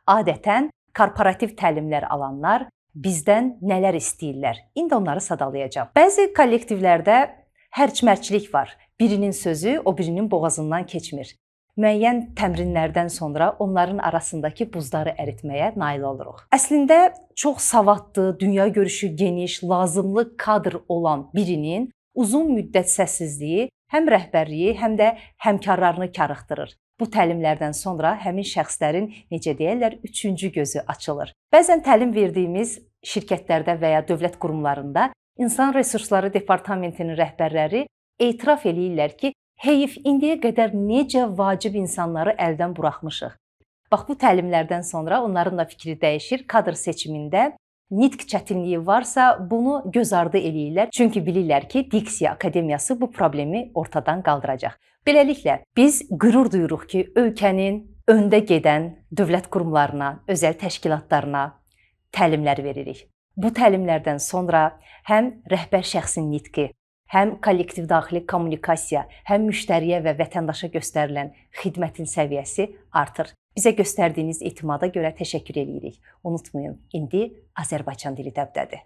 Adətən korporativ təlimlər alanlar bizdən nələr istəyirlər? İndi onları sadalayacağam. Bəzi kollektivlərdə hərc-mərclik var. Birinin sözü o birinin boğazından keçmir. Müəyyən təmrinlərdən sonra onların arasındakı buzları əritməyə nail oluruq. Əslində çox savadlı, dünya görüşü geniş, lazımlı kadr olan birinin uzun müddət səssizliyi həm rəhbərliyi, həm də həmkarlarını karıxdırır. Bu təlimlərdən sonra həmin şəxslərin, necə deyərlər, üçüncü gözü açılır. Bəzən təlim verdiyimiz şirkətlərdə və ya dövlət qurumlarında İnsan Resursları Departamentinin rəhbərləri etiraf eləyirlər ki, heyif, indiyə qədər necə vacib insanları əldən buraxmışıq. Bax bu təlimlərdən sonra onların da fikri dəyişir. Kadr seçimində nitq çətinliyi varsa, bunu göz ardı eləyirlər. Çünki bilirlər ki, Diksiya Akademiyası bu problemi ortadan qaldıracaq. Beləliklə, biz qürur duyuruq ki, ölkənin öndə gedən dövlət qurumlarına, özəl təşkilatlarına təlimlər veririk. Bu təlimlərdən sonra həm rəhbər şəxsin nitqi, həm kollektiv daxili kommunikasiya, həm müştəriyə və vətəndaşa göstərilən xidmətin səviyyəsi artır. Bizə göstərdiyiniz etimada görə təşəkkür eləyirik. Unutmayın, indi Azərbaycan dili dəbdədir.